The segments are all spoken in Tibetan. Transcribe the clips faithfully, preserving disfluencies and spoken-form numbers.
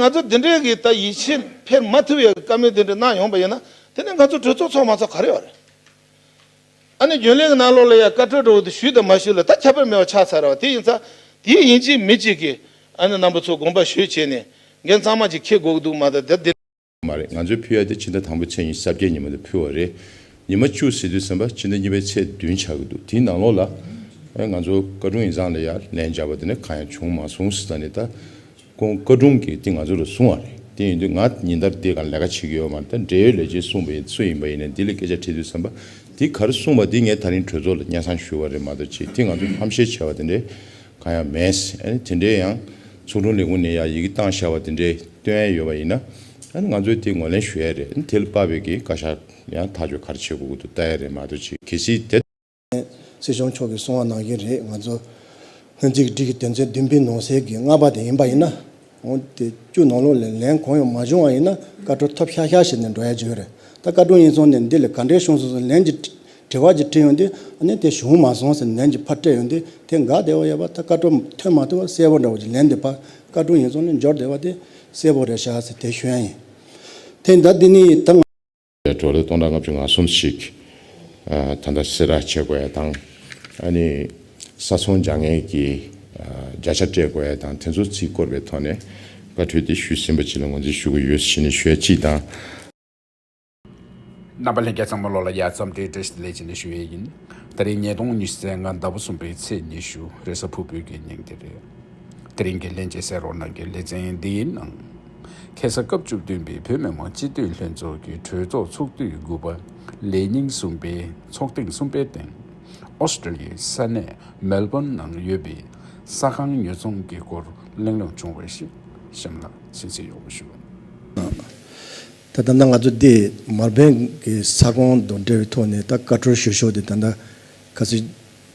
ང་ཚོ་འདི་འདྲའི་གི་ད་ཡིད་ཆེས་འཕེར་མ་ཐུབ་ཡ་གི་བཀའ་མོལ་འདི་འདྲ་གནང་ཡོང་པ་ཡིན་ན། དེ་ནས་ང་ཚོ་གྲོས་ཚོགས་ཚོགས་མ་ཚོགས་ག་རེ་ཡོད་རེད། ཨ་ནི་རྒྱུན་ལས་ཀྱི་ནང་ལོགས་ལ་ཡ་བཀའ་འཁྲོལ་འདྲ་བོ་དེ་ཞུས་དང་མ་ཞུས་ལ་ད་ཁྱད་པར་མེད་པ་ཆགས་ཚར་བ་དེ་ཡིན་ཙང་། དེ་ཡིན་གཅིག་མིན་གཅིག་གི་ཨ་ནི་རྣམ་པ་ཚོ་དགོངས་པ་ཞུས་བྱས་ནས་འགན་གཙང་མ་ཅིག་འཁྱེར་དགོས་ཀྱི་འདུག་མ་གཏོགས། དེ་དེ། མ་རེད། ང་ཚོས་ཕུལ་ཡ་དེ་ཕྱི་ཟླ་དང་པོའི་ཚེས་ཉི་ཤུ་རྩ་བརྒྱད་ཉིན་མོ་དེ་ཕུལ་བ་རེད། ཉི་མ་བཅུ་ཟེར་དུས་ཙམ་པ་ཕྱི་ཟླ་གཉིས་པའི་ཚེས་བདུན་ཆགས་ཀྱི་འདུག་དེའི་ནང་ལོགས་ལ་ཨེ་ང་ཚོ་བཀའ་དྲུང་ཡིག་ཚང་ལ་ཡ་ལན་བརྒྱབ་པ་དེ་ནས་གང་ཡང་བྱུང་མ་སོང་ཟེར་ཙང་ནས། ད་ཁོང་བཀའ་དྲུང་གིས་དེ་ང་ཚོ་ལ་གསུངས་པ་རེད། དེ་ཡིན་དུས་ང་ཉིན་ལྟར་དེ་ག་ལས་ཀ་བྱེད་ཀྱི་ཡོད་མ་རེད། ད་འབྲེལ་ཡོད་ལས་བྱེད་གསུངས་པ་ཡིན། སུ་ཡིན་པ་ཡིན་ནའི་འདི་ལ་སྐད་ཆ་དྲིས་དུས་ཙམ་པ་དེ་ག་རེ་གསུངས་པ་དེ་ངས་ད་རིང་གྲོས་ཚོགས་ལ་སྙན་སེང་ཞུས་པ་རེད་མ་གཏོགས། ཅིག་དེ་ང་ཚོས་ཧམ་བཤད་བྱས་པ་དེ་འདྲའི་གང་ཡང་མེད། ཨ་ནི་དེ་འདྲའི་ཡང་ཚོགས་དྲུང་ལས་ཁུངས་ནས་ཡང་ཡི་གེ་བཏང་བཞག་པ་དེ་འདྲའི་སྟོན་ཡ་ཡོད་པ་ཡིན་ན། ཨ་ནི་ང་ཚོས་དེ་ངོས་ལེན་ཞུ་ཡ་རེད། ཨ་ནི་དེ་ལ་དཔག་པའི་གི་བཀའ་ཤག་ཡང་ཐག་གཅོད་ག་རེ་བྱེད་དགོས་ཀྱི་འདུག་ལྟ་ཡ་རེད་མ་གཏོགས། ཅིག་གལ་སྲིད་དེ། སྲིད་སྐྱོང་མཆོག་གིས་གསུངས་པ་ནང་བཞིན་རེད། ང་ཚོ་སྔོན་རྩིས་ཀྱི་སྒྲིག་གཞི་དོན་ཚན་བདུན་པའི་ནང་གསེས་ཀྱི་ལྔ་པ་དེ་ཡིན་པ་ཡིན་ན། འོ་དེ་བཅུ་ནང་ལོགས་ལ་ལན་གང་ཡང་མ་བྱུང་བ་ཡིན་ན་བཀའ་འཁྲོལ་ཐོབ་ཤག་ཤག་བྱས་ནས་འགྲོ་ཡ་ཅིག་ཡོད་རེད། ད་བཀའ་དྲུང་ཡིག་ཚང་ནས་འདི་ལ་ག་འདྲས་བྱུང་སོང་ཟེར་ལན་གྱི་དྲི་བ་ཅིག་དྲིས་ཡོང་དུས། ཨ་ནི་དེ་བྱུང་མ་སོང་ཟེར་ལན་གྱི་ཕར་སྤྲད་ཡོང་དུས། དེ་འགལ་བསྡད་པ་ཡོད་པ། ད་བཀའ་འཁྲོལ་ཐོན་མ་ཐུབ་པ་གསལ་པོ་འདྲ་བོ་ཅིག་ལན་དེ་ཕར་བཀའ་དྲུང་ཡིག་ཚང་ནས་འབྱོར་བསྡད་པ་དེ་གསལ་པོ་རེད་ཤག་ཟེར་དེ་ཞུ་ཡ་ཡིན། དེ་ད་འདི་ནི་ད་ང་། བགྲོ་གླེང་སྟོང་ཕྲག་ལྔ་བཅུ་ང་གསུམ་ཞིག་ཨ་ད་ལྟ་གསལ་བསྒྲགས་བྱེད་དགོས་ཡ་དང་། ཨ་ནི་ས་ཚོང་རྒྱག་མཁན་གྱི་ཨ་བརྒྱ་ཆ་སྤྲད་དགོས་ཡ་དང་། དེ་ཚོ་རྩིས་སྐོར་བའི་ཐོག་ནས་བཀའ་འཁྲོལ་དེ་ཞུས་ཟིན་པ་ཅིག་ལ་ངོས་འཛིན་ཞུ་གི་ཡོད་ཟེར་ནས་ཞུ་ཡ་གཅིག་དང་། རྣམ་པ་ལྷན་རྒྱས་ཚང་མ་ལོགས་ལ་ཡ་འཚམས་འདྲིའི་བཀྲ་ཤིས་བདེ་ལེགས་ཅེས་ནས་ཞུ་ཡས་ཡིན། ད་རིང་ཉིས་སྟོང་ཉི་ཤུ་རྩ་ལྔ་ཟླ་བ་གསུམ་པའི་ཚེས་ཉི་ཤུ་རེས་གཟའ་ཕུར་བུའི་གི་ཉིན་དེ་རེད། དེ་རིང་གི་ལྷན་རྒྱས་གསན་རོགས་གནང་གི་ལེ་ཚན་འདིའི་ནང་། ཁ་སང་སྐབས་བཅུ་བདུན་པའི་བོད་མི་མང་སྤྱི་འཐུས་ལྷན་ཚོགས་ཀྱི་གྲོས་ཚོགས་ཚོགས་དུས་དགུ་པ་ལས་ཉིན་གསུམ་པའི་ཚོགས་ཐེངས་གསུམ་པའི་སྟེང་། ཨོ་སི་ཀྲི་ལི་ཡའི་ས་གནས་མེལ་བོན་ནང་ཡོད་པའི་ས་ཁང་ཉོ་ཚོང་གི་སྐོར་གླེང་སློང་བྱུང་བ་ཞིག་གཤམ་ལ་གསན་གཟིགས་ཡོང་བ་ཞུ། ད་ད་ལྟ་ང་ཚོ་འདི་མེལ་བོན་གྱི་ས་ཁང་དང་འབྲེལ་བའི་ཐོག་ནས་ད་བཀའ་འཁྲོལ་ཞུ་ཕྱོགས་དེ་ད་ལྟ་ཁ་སང་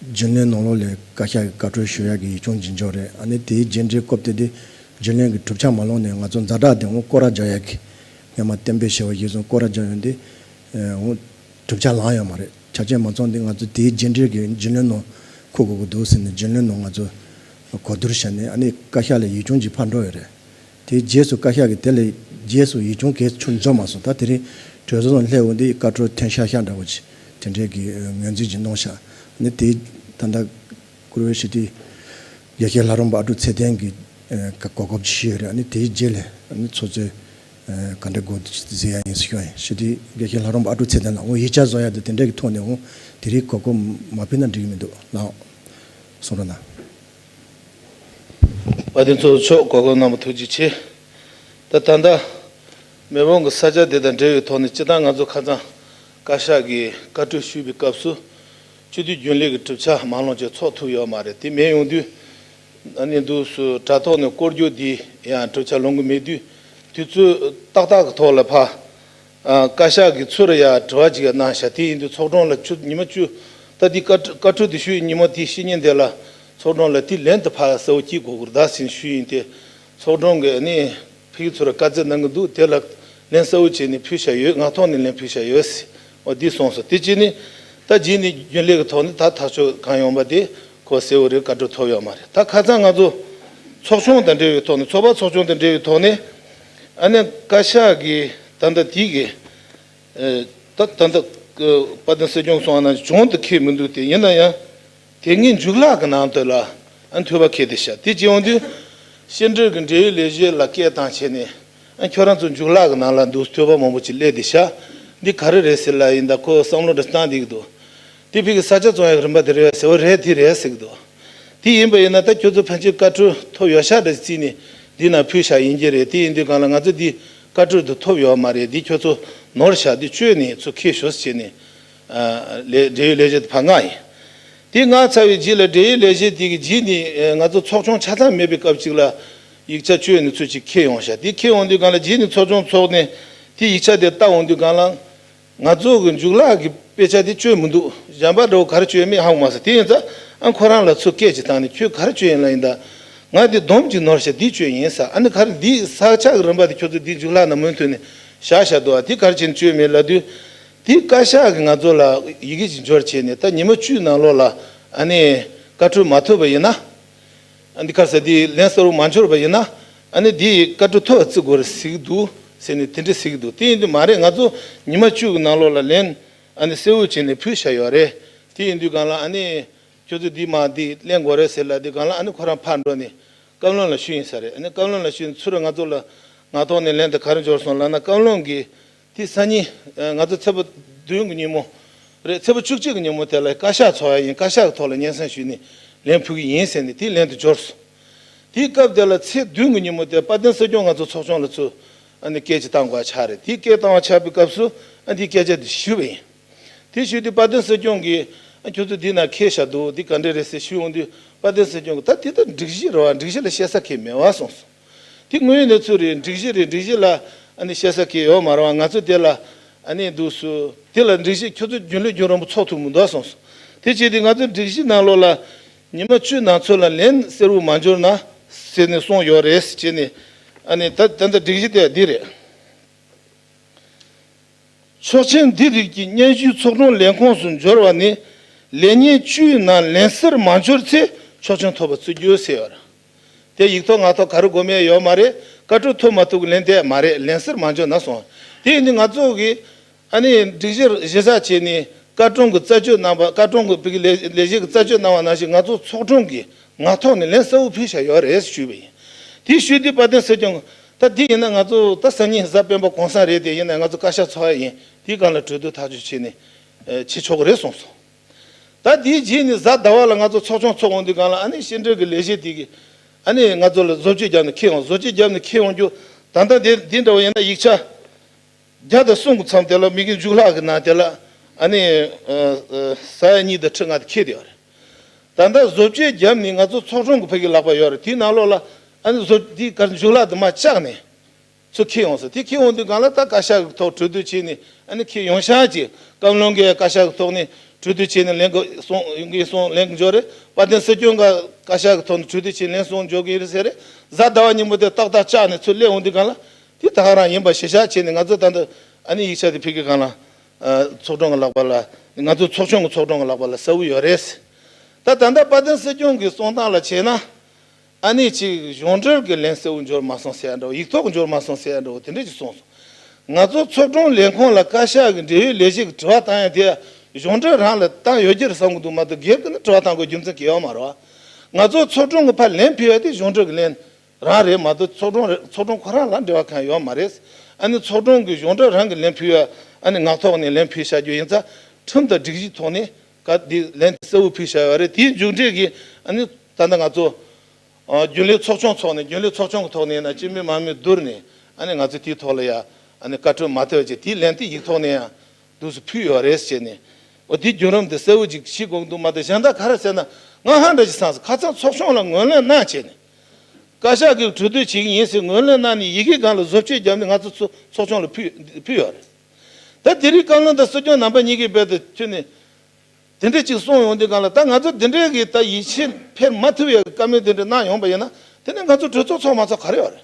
རྒྱུན་ལས་ནང་ལོགས་ལ་བཀའ་ཤག་གི་བཀའ་འཁྲོལ་ཞུ་ཡག་གི་ཡིག་ཆུང་ཅིག་འབྱོར་རེད། ཨ་ནི་དེའི་རྗེས་འབྲེལ་སྐབས་དེ་དེ་རྒྱུན་ལས་ཀྱི་གྲུབ་ཆ་མ་ལོན་ནས་ང་ཚོ་ཛ་དྲག་དེ་འོང་སྐོར་ར་རྒྱག་ཡག་གི་སྔོན་མ་གཏན་འབེབས་བྱས་པ་ཡིན་སོང་། སྐོར་ར་རྒྱག་ཡོང་དུས་འོང་གྲུབ་ཆ་ལངས་ཡོད་མ་རེད། ཆ་རྐྱེན་མ་ཚང་དེ་ང་ཚོ་དེའི་རྗེས་འབྲེལ་གྱི་རྒྱུན་ལས་ནང་འཁོད་དགོས་ཀྱི་འདུག་ཟེར་ནས་རྒྱུན་ལས་ནང་ང་ཚོ་གོ་བསྡུར་བྱས་ནས། ཨ་ནི་བཀའ་ཤག་ལ་ཡིག་ཆུང་ཅིག་ཕར་འགྲོ་ཡོད་རེད། དེའི་རྗེས་སུ་བཀའ་ཤག་གིས་དེ་ལས་རྗེས་སུ་ཡིག་ཆུང་གས་ཆུ་འབྱོར་མ་སོང་། ད་དེ་རིང་གྲོས་ཚོགས་ནང་སླེབས་འོང་དུས་བཀའ་འཁྲོལ་ཐོན་ཤག་ཤག་འདྲ་བོ་ཅིག་དེ་འདྲའི་གི་ངོས་འཛིན་ཅིག་གནང་ཤག་ནི་དེ་ད་ལྟ་བཀུར་འོས་སྤྱི་འཐུས་དགེ་བཤེས་ལྷ་རམས་པ་ཨ་ཀྲུག་ཚེ་བརྟན་གྱིས་གོ་སྐབས་ཅིག་ཞུས་ཡོད་རེད། ཨ་ནི་དེའི་རྗེས་ལ་ཨ་ནི་ཚོགས་གཙོས་ག་འདྲ་དགོངས་ཟེར་ཡ་ཡིན་ཟེར་ཞུ་ཡ་ཡིན། སྤྱི་འཐུས་དགེ་བཤེས་ལྷ་རམས་པ་ཨ་ཀྲུག་ཚེ་བརྟན་ལགས། འོ་ཡིག་ཆ་བཟོ་ཡ་དེ་དེ་འདྲ་གི་ཐོག་ནས་འོ་དེ་རིང་གོ་སྐབས་མ་ཕུལ་ན་འགྲིག་གི་མི་འདུག་ལགས། གསུང་རོགས་གནང་། དཔལ་ལྡན་ཚོགས་གཙོ་མཆོག་གོ་སྐབས་གནང་བར་ཐུགས་རྗེ་ཆེ། ད་ད་ལྟ་མེལ་བོན་གྱི་ས་ཆ་དེ་དང་འབྲེལ་བའི་ཐོག་ནས་སྤྱིར་བཏང་ང་ཚོ་ཁ་སང་བཀའ་ཤག་གིས་བཀའ་འཁྲོལ་ཞུས་པའི་སྐབས་སུ་སྤྱི་འཐུས་རྒྱུན་ལས་ཀྱི་གྲུབ་ཆ་མ་ལོན་བྱས་ཚོགས་ཐུབ་ཡོད་མ་རེད། དེ་མེད་ཡོང་དུས་ཨ་ནི་འདུག་སུ་དྲ་ཐོག་ནས་སྐོར་རྒྱུག་འདི་ཡང་གྲུབ་ཆ་ལོན་གྱི་མེད་དུས། དུས་ཚོད་ཏག་ཏག་གི་ཐོག་ལ་ཕ་ཨ་བཀའ་ཤག་གིས་ཚུར་ཡ་དྲི་བ་ཅིག་གནང་ཤག་དེ་ཡིན་དུས་ཚོགས་དྲུང་ལ་ཆུ་ཉི་མ་བཅུ། ད་འདི་བཀའ་བཀའ་འཁྲོལ་དེ་ཞུས་ཉི་མ་དེའི་ཕྱི་ཉིན་དེ་ལ་ཚོགས་དྲུང་ལ་དེ་ལན་དུ་ཕ་གསལ་བོ་སྐྱིད་དགོས་ཀྱི་རེད་ཟེར་ཞུས་ཡིན་ཏེ། ཚོགས་དྲུང་གིས་ནི་ཕ་གི་ཚུར་བཀའ་སྩལ་གནང་གི་འདུག་དེ་ལ་ལན་གསལ་བོ་བྱས་ནས་ཕུལ་བཞག་ཡོད། ངག་ཐོག་ནས་ལན་ཕུལ་བཞག་ཡོད་ཟེར། འོ་འདི་གསུངས་སོང་། དེ་བྱས་ནས་ད་རྗེས་ནས་རྒྱུན་ལས་ཀྱི་ཐོག་ནས་ད་ཐག་གཅོད་གང་ཡོང་པ་དེ་ཁོ་གསལ་བོ་རེད། བཀའ་འཁྲོལ་ཐོབ་ཡོད་མ་རེད། ད་ཁ་སང་ང་ཚོ་ཚོགས་ཆུང་དང་འབྲེལ་བའི་ཐོག་ནས་ཚོགས་པ་ཚོགས་ཆུང་དང་འབྲེལ་བའི་ཐོག་ནས་ཨ་ནི་བཀའ་ཤག་གིས་ད་ལྟ་དེ་གི་ཨེ་ད་ད་ལྟ་དཔལ་ལྡན་སྲིད་སྐྱོང་གསུངས་པ་ནང་བྱུང་དུ་འཁེལ་མི་འདུག་དེ་ཡིན་ན་ཡང་དེ་སྔའི་མཇུག་ལྷག་གི་ནང་དུ་ལ་ཨ་ནི་ཐུག་པ་འཁེལ་དེ་ཤག་དེ་བྱས་ཡོང་དུས་ཕྱི་འབྲེལ་གྱི་འབྲེལ་ཡོད་ལས་བྱེད་ལ་སྐད་བཏང་བྱས་ནས། ཨ་ཁྱོད་རང་ཚོ་མཇུག་ལྷག་གི་ནང་ལ་འདུག་ཐོས་པ་མང་པོ་ཅིག་སླེབས་བསྡད་ཤག་འདི་ག་རེ་རེད་ཟེར་ལབ་ཡིན། ད་ཁོ་བསམ་བློ་འདྲ་བཏང་བསྡད་ཀྱི་འདུག་དེ་ཕ་གི་ས་ཆ་བཙོང་ཡག་རིམ་པ་དེ་རེད་ཟེར་བ་རེད། དེ་རེད་ཟེར་གྱི་འདུག་དེ་ཡིན་པ་ཡིན་ན་ད་ཁྱོད་ཚོ་ཕན་ཆད་བཀའ་འཁྲོལ་ཐོབ་ཡོད་ཤག་འདྲ་བརྩིས་ནས་འདི་ན་ཕུལ་བཞག་ཡིན་གྱི་རེད། དེ་ཡིན་དུས་གང་ལ་ང་ཚོ་འདི་བཀའ་འཁྲོལ་དུ་ཐོབ་ཡོད་མ་རེད། འདི་ཁྱོད་ཚོ་ནོར་ཤག་འདི་བཅོས་ནས་ཚུར་འཁྱེར་ཤོག་ཟེར་ནས་ཨ་ལས་འབྲེལ་ཡོད་ལས་བྱེད་དུ་ཕར་མངགས་ཡིན། དེ་མངགས་ཚར་བའི་རྗེས་ལ་འབྲེལ་ཡོད་ལས་བྱེད་དེ་གི་རྗེས་ནས་ཨ་ང་ཚོ་ཚོགས་ཆུང་ཆ་ཚང་མེད་པའི་སྐབས་ཅིག་ལ་ཡིག་ཆ་བཅོས་ནས་ཚུར་ཅིག་འཁྱེར་ཡོང་ཤག་དེ་འཁྱེར་ཡོང་དུས་གང་ལ་རྗེས་ནས་ཚོགས་ཆུང་ཚོགས་ནས་དེ་ཡིག་ཆ་དེ་ལྟ་ཡོང་དུས་གང་ལ། ང་ཚོ་གི་མཇུག་ལྷག་གི་དཔེ་ཆ་དེ་བཅོས་མི་འདུག་གཞན་པ་འདྲ་བོ་ག་རེ་བཅོས་མེད་ཧ་གོ་མ་སོང་། དེ་ཡིན་ཙང་ཨ་ཁོ་རང་ལ་ཚུར་སྐད་ཅིག་བཏང་ནས་ཁྱོད་ག་རེ་བཅོས་ཡིན་ལབ་ཡིན། ད་ང་དེ་སྡོམ་གཅིག་ནོར་ཤག་འདི་བཅོས་ཡིན་ཟེར། ཨ་ནི་ག་རེ་འདི་ས་ཆ་གི་རིམ་པ་དེ་ཁྱོད་ཚོ་འདི་མཇུག་ལྷག་ན་མུ་མཐུད་ནས་བཞག་བཞག་འདུག་ཨ་དེ་ག་རེ་བྱས་ནས་བཅོས་མེད་ལབ་དུས། དེ་བཀའ་ཤག་གིས་ང་ཚོ་ལ་ཡི་གེ་ཅིག་འབྱོར་བྱས་ནས་ད་ཉི་མ་བཅུའི་ནང་ལོགས་ལ་ཨ་ནི་བཀའ་འཁྲོལ་མ་ཐོབ་པ་ཡིན་ན། ཨ་འདི་ག་རེ་ཟེར། འདི་ལན་གསལ་བོ་མ་འབྱོར་བ་ཡིན་ན། ཨ་ནི་འདི་བཀའ་འཁྲོལ་ཐོབ་པ་བརྩི་དགོས་རེད་ཟེར་གྱི་འདུག་ཟེར་ནས་དེ་འདྲ་ཟེར་གྱི་འདུག་དེ་ཡིན་དུས་མ་རེད། ང་ཚོ་ཉི་མ་བཅུ་གི་ནང་ལོགས་ལ་ལན་ཨ་ནི་གསལ་བོ་བྱས་ནས་ཕུལ་བཞག་ཡོད་རེད། དེ་ཡིན་དུས་སྒང་ལ་ཨ་ནི་ཁྱོད་ཚོས་འདི་མ་འདི་ལེན་དགོས་རེད་ཟེར་ལབ་དུས་སྒང་ལ་ཨ་ནི་ཁོ་རང་ཕར་འགྲོ་ནས་བཀའ་བློན་ལ་ཞུས་ཡིན་ས་རེད། ཨ་ནི་བཀའ་བློན་ལ་ཞུས་ནས་ཚུར་ང་ཚོ་ལ་ངག་ཐོག་ནས་ལན་དེ་ག་རེ་འབྱོར་སོང་ལབ་ན། བཀའ་བློན་གྱིས་དེ་སང་ཉིན་ང་ཚོ་ཚེས་པ་བདུན་གྱི་ཉིན་མོ་རེད། ཚེས་པ་བཅུ་གཅིག་གི་ཉིན་མོ་དེ་ལ་བཀའ་ཤག་ཚོགས་ཡ་ཡིན། བཀའ་ཤག་གི་ཐོག་ལ་སྙན་སེང་ཞུས་ནས་ལན་ཕུལ་གྱི་ཡིན་ཟེར་ནས་དེ་ལན་དུ་འབྱོར་སོང་། དེའི་སྐབས་དེ་ལ་ཚེས་བདུན་གྱི་ཉིན་མོ་དེ་དཔལ་ལྡན་སྲིད་སྐྱོང་ང་ཚོ་ཚོགས་ཆུང་ལ་ཚུར་ཨ་ནི་སྐད་ཆ་བཏང་དགོས་ཆགས་རེད། དེའི་སྐད་བཏང་བ་ཆགས་པའི་སྐབས་སུ་ཨ་འདིའི་སྐད་ཆ་དེ་ཞུས་པ་ཡིན། དེ་ཞུས་དུས་དཔལ་ལྡན་སྲིད་སྐྱོང་གིས་ཨ་ཁྱོད་ཚོ་འདི་ན་ཁེལ་བཞག་འདུག་འདི་ག་འདྲ་རེད་ཟེར་ཞུས་འོང་དུས་དཔལ་ལྡན་སྲིད་སྐྱོང་གིས་ད་དེ་ད་སྒྲིག་གཞི་རེད་བ། སྒྲིག་གཞི་ལ་བཤད་ས་གང་ཡང་མེད་བ་གསུངས་སོང་། དེ་དངོས་ཡོད་གནས་ཚུལ་རེད། སྒྲིག་གཞི་རེད། སྒྲིག་གཞི་ལ་ཨ་ནི་བཤད་ས་གང་ཡང་ཡོད་མ་རེད་བ། ང་ཚོ་དེ་ལ་ཨ་ནི་འདུག་སུ་དེ་ལ་སྒྲིག་གཞི་ཁྱོད་ཚོ་རྒྱུན་ལས་རྒྱུན་རིང་པོ་ཚོགས་ཐུབ་མི་འདུག་གསུངས་སོང་། དེ་བྱས་ཏེ་ང་ཚོ་སྒྲིག་གཞི་ནང་ལོགས་ལ་ཉི་མ་བཅུ་ནང་ཚུད་ལ་ལན་གསལ་བོ་མ་འབྱོར་ན་ཟེར་ནས་གསུངས་ཡོད་རེད་ཟེར་བྱས་ནས། ཨ་ནི་ད་ད་ལྟ་སྒྲིག་གཞི་དེ་འདི་རེད། ཆོག་མཆན་འདི་རིགས་ཀྱི་སྙན་ཞུ་ཚོགས་དྲུང་ལས་ཁུངས་སུ་འབྱོར་བ་ནི་ལས་ཉིན་བཅུའི་ནང་ལན་གསལ་མ་འབྱོར་ཚེ་ཆོག་མཆན་ཐོབ་པ་བརྩི་རྒྱུ་ཟེར་ཡོད་རེད། དེ་ཡིག་ཐོག་ངག་ཐོག་ག་རེ་དགོས་མེད་ཡོད་མ་རེད། བཀའ་འཁྲོལ་ཐོབ་མ་ཐུབ་ཀྱི་ལན་དེ་མ་རེད། ལན་གསལ་མ་འབྱོར་ན་སོང་། དེ་ཡིན་དུས་ང་ཚོ་གིས་ཨ་ནི་སྒྲིག་གཞི་གཞི་བཞག་བྱས་ནས་བཀའ་དྲུང་གི་རྩད་གཅོད་གནང་བ། བཀའ་དྲུང་གི་བོད་ཀྱི་ལས་ལས་བྱེད་ཀྱི་རྩད་གཅོད་གནང་བ་ནང་བཞིན་ང་ཚོ་ཚོགས་དྲུང་གིས་ངག་ཐོག་ནས་ལན་གསལ་བོ་ཕུལ་བཞག་ཡོད་རེད་ཞུས་པ་ཡིན། དེ་ཞུས་དུས་དཔལ་ལྡན་སྲིད་སྐྱོང་གིས་ད་འདི་ཡིན་ན་ང་ཚོ་ད་སང་ཉིན་གཟའ་སྤེན་པ་གུང་སེང་རེད། དེ་ཡིན་ན་ང་ཚོ་བཀའ་ཤག་ཚོགས་ཡ་ཡིན། དེའི་སྒང་ལ་གྲོས་བསྡུར་ཐག་གཅོད་བྱས་ནས་ཨ་བྱེད་ཆོག་གི་རེད་གསུངས་སོང་། ད་དེའི་རྗེས་ནས་གཟའ་ཟླ་བ་ལ་ང་ཚོ་ཚོགས་ཆུང་ཚོགས་འོང་དུས་སྒང་ལ་ཨ་ནི་ཕྱི་འབྲེལ་གྱི་ལས་བྱེད་དེ་གིས་ཨ་ནི་ང་ཚོ་ལ་བཟོ་བཅོས་བརྒྱབ་ནས་འཁྱེར་འོང་། བཟོ་བཅོས་བརྒྱབ་ནས་འཁྱེར་འོང་རྒྱུ་ད་ལྟ་དེ་འདི་འདྲ་བ་ཡིན་ན་ཡིག་ཆ་བརྒྱ་དང་གསུམ་གྱི་མཚམས་དེ་ལ་མི་གི་འཇུག་ལྷག་གི་ནང་དེ་ལ་ཨ་ནི་ཨ་ཨ་ས་ཡ་གཉིས་དང་ཁྲི་ལྔ་དེ་འཁྱེར་བསྡད་ཡོད་རེད། ད་ལྟ་བཟོ་བཅོས་བརྒྱབ་ནས་ང་ཚོ་ཚོགས་དྲུང་གི་ཕ་གི་ལག་པ་ཡོད་རེད། དེའི་ནང་ལོགས་ལ་ཨ་ནི་བཟོ་དེའི་གར་འཇུག་ལྷག་དེ་མར་བཅག་ནས་ཚུར་འཁྱེར་ཡོང་ཟེར། དེ་འཁྱེར་ཡོང་དུས་སྒང་ལ་ད་བཀའ་ཤག་གི་ཐོག་གྲོས་བསྡུར་བྱས་ནས་ཨ་ནི་འཁྱེར་ཡོང་ཤག་ཅིག་བཀའ་བློན་གྱིས་བཀའ་ཤག་གི་ཐོག་ནས་གྲོས་བསྡུར་བྱས་ནས་ལན་གྱི་སོང་ཡོང་གི་སོང་ལན་གྱི་འབྱོར་རེད། དཔལ་ལྡན་སྲིད་སྐྱོང་ག་བཀའ་ཤག་གི་ཐོག་ནས་གྲོས་བསྡུར་བྱས་ལན་སོང་འབྱོར་གྱི་ཡོད་རེད་ཟེར་རེད། གཟའ་ཟླ་བ་ཉིན་མོ་དེ་ཏག་ཏག་བཅག་ནས་ཚུར་སླེབས་འོང་དུས་སྒང་ལ་དེ་ད་ག་རང་ཡིན་པ་ཞེ་ཤག་བྱས་ནས་ང་ཚོ་ད་ལྟ་ཨ་ནི་ཡིག་ཆ་དེ་ཕ་གི་སྒང་ལ་ཨ་ཚོགས་དྲུང་གི་ལག་པ་ལ། ང་ཚོ་ཚོགས་ཆུང་གི་ཚོགས་དྲུང་གི་ལག་པ་ལ་གསལ་བོ་ཡོད་རེད། ད་ད་ལྟ་དཔལ་ལྡན་སྲིད་སྐྱོང་གི་གསུང་སྟངས་ལ་བྱས་ན། ཨ་ནི་ཅིག་གཞུང་འབྲེལ་གྱི་ལན་གསལ་བོ་འབྱོར་མ་སོང་ཟེར་ཡ་འདྲ་བོ། ཡིག་ཐོག་གི་འབྱོར་མ་སོང་ཟེར་ཡ་འདྲ་བོ་དེ་འདྲ་ཅིག་གསུངས་སོང་། ང་ཚོ་ཚོགས་དྲུང་ལས་ཁུངས་ལ་བཀའ་ཤག་གི་འབྲེལ་ཡོད་ལས་བྱེད་ཀྱི་དྲི་བ་བཏང་ཡ་དེ་གཞུང་འབྲེལ་རང་ལ་བཏང་ཡོད་ཀྱི་རེད་བསམ་གྱི་འདུག་མ་གཏོགས་སྒེར་གྱི་ནི་དྲི་བ་བཏང་དགོས་རྒྱུ་མཚན་གང་ཡང་ཡོད་མ་རེད་བ། ང་ཚོ་ཚོགས་དྲུང་གི་ཕར་ལན་ཕུལ་ཡ་དེ་གཞུང་འབྲེལ་གྱི་ལན་རང་རེད་མ་གཏོགས་ཚོགས་དྲུང་རེ་ཚོགས་དྲུང་ཁོ་རང་ལ་འབྲེལ་བ་གང་ཡང་ཡོད་མ་རེད། ཨ་ནི་ཚོགས་དྲུང་གི་གཞུང་འབྲེལ་རང་གི་ལན་ཕུལ་ཡ་ཨ་ནི་ངག་ཐོག་ནས་ལན་ཕུལ་བཞག་རྒྱུ་ཡིན་ཙང་ཁྲིམས་དང་སྒྲིག་གཞིའི་ཐོག་ནས་ག་འདི་ལན་དེ་གསལ་བོ་ཕུལ་བཞག་ཡོད་རེད། དེའི་མཇུག་འབྲས་ཀྱིས་ཨ་ནི་ད་ལྟ་ང་ཚོ་ཨ་རྒྱུན་ལས་ཚོགས་ཆུང་ཚོགས་ནས་རྒྱུན་ལས་ཚོགས་ཆུང་གི་ཐོག་ནས་ཡིན་ན་སྤྱི་མི་དམངས་མི་བསྡུར་ནས་ཨ་ནི་ང་ཚོ་དེའི་ཐོག་ལ་ཡ་ཨ་ནི་བཀའ་འཁྲོལ་མ་ཐེབས་བྱས་དེའི་ལན་དེ་ཡིག་ཐོག་ནས་ཡང་འདུག་སེ་ཕུལ་ཡོད་རེད་ཟེར་ནས། འོ་དེའི་བརྒྱུད་རིམ་དེ་གསལ་བོ་ཅིག་ཤེས་དགོས་ཀྱི་འདུག་མ་གཏོགས་གཞན་དག་ག་རེ་ཟེར་ན་ང་ཧ་འདྲ་ཅིག་སངས་སོང་། ཁ་སང་ཚོགས་ཆུང་ལ་ངོས་ལེན་གནང་བྱས་ནས་བཀའ་ཤག་གིས་གྲོས་བསྡུར་བྱེད་ཀྱི་ཡིན་ཟེར་ངོས་ལེན་གནང་ནས་ཡི་གེ་སྒང་ལ་བཟོ་བཅོས་བརྒྱབ་ནས་ང་ཚོ་ཚོ་ཚོགས་ཆུང་ལ་ཕུལ་ཕུལ་ཡོད་རེད། ད་དེ་རིང་བཀའ་བློན་དང་སྲིད་སྐྱོང་རྣམ་པ་གཉིས་ཀྱིས་རྦད་དེ་ཁྱོན་ནས་དེ་འདྲ་ཅིག་གསུངས་ཡོང་དུས་སྒང་ལ་ད་ང་ཚོ་དེ་འདྲའི་གི་ད་ཡིད་ཆེས་འཕེར་མ་ཐུབ་ཡག་གི་བཀའ་མོལ་དེ་འདྲ་གནང་ཡོང་པ་ཡིན་ན་དེ་ནས་ང་ཚོ་གྲོས་ཚོགས་ཚོགས་མ་ཚོགས་ག་རེ་ཡོད་རེད།